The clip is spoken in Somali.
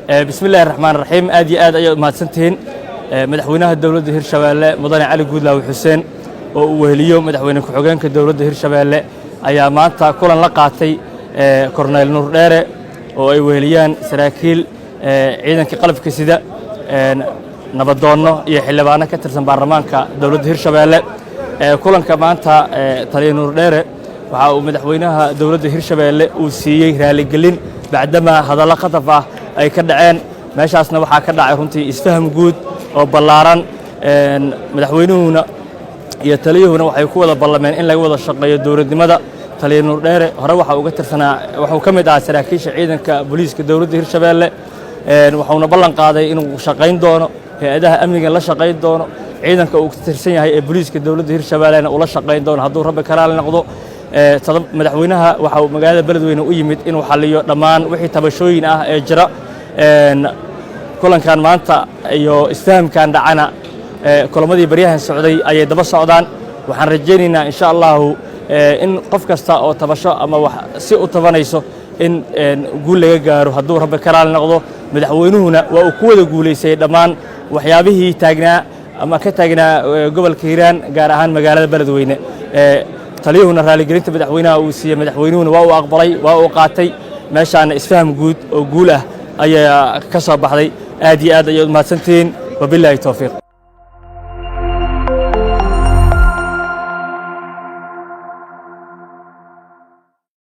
Bismi illahi raxmaan raxiim. Aad iyo aad ayaad umahadsantihiin. Madaxweynaha dowladda Hirshabeelle, Mudane Cali Guudlaawe Xuseen, oo uu weheliyo madaxweyne ku-xigeenka dowladda Hirshabeelle, ayaa maanta kulan la qaatay Korneyl Nuur Dheere, oo ay weheliyaan saraakiil ciidanka qalabka sida, nabadoonno iyo xildhibaano ka tirsan baarlamaanka dowladda Hirshabeelle. Kulanka maanta, taliya Nuur Dheere waxa uu madaxweynaha dowladda Hirshabeelle uu siiyey raaligelin bacdamaa hadallo khataf ah ay ka dhaceen meeshaasna. Waxaa ka dhacay runtii isfaham guud oo ballaaran. Madaxweynuhuna iyo taliyuhuna waxay ku wada ballameen in laga wada shaqeeyo dowladnimada. Taliya Nuur Dheere hore waxa uga tirsanaa, wuxuu ka mid ahaa saraakiisha ciidanka booliiska dowladda Hirshabeelle, wuxuuna ballan qaaday inuu shaqayn doono, hay-adaha amniga la shaqayn doono, ciidanka uu ka tirsan yahay ee booliiska dowladda Hirshabeellena ula shaqayn doono hadduu Rabbi karaali noqdo. Madaxweynaha waxa uu magaalada Beledweyne u yimid inuu xalliyo dhammaan wixii tabashooyin ah ee jira. Kulankan maanta iyo isfahamkan dhacana kulamadii baryahan socday ayay daba socdaan. Waxaan rajaynaynaa, insha Allahu, in qof kasta oo tabasho ama wax si u tabanayso in guul laga gaaro hadduu Rabbi karaali noqdo. Madaxweynuhuna waa uu ku wada guulaystay dhammaan waxyaabihii taagnaa ama ka taagnaa gobolka Hiiraan, gaar ahaan magaalada Beledweyne. Taliyuhuna raaligelinta madaxweynaha uu siiyey, madaxweynuhuna waa uu aqbalay, waa uu qaatay. Meeshaana isfaham guud oo guul ah ayaa ka soo baxday. Aad iyo aad ayaad umahadsantihiin. Wabilaahi towfiiq.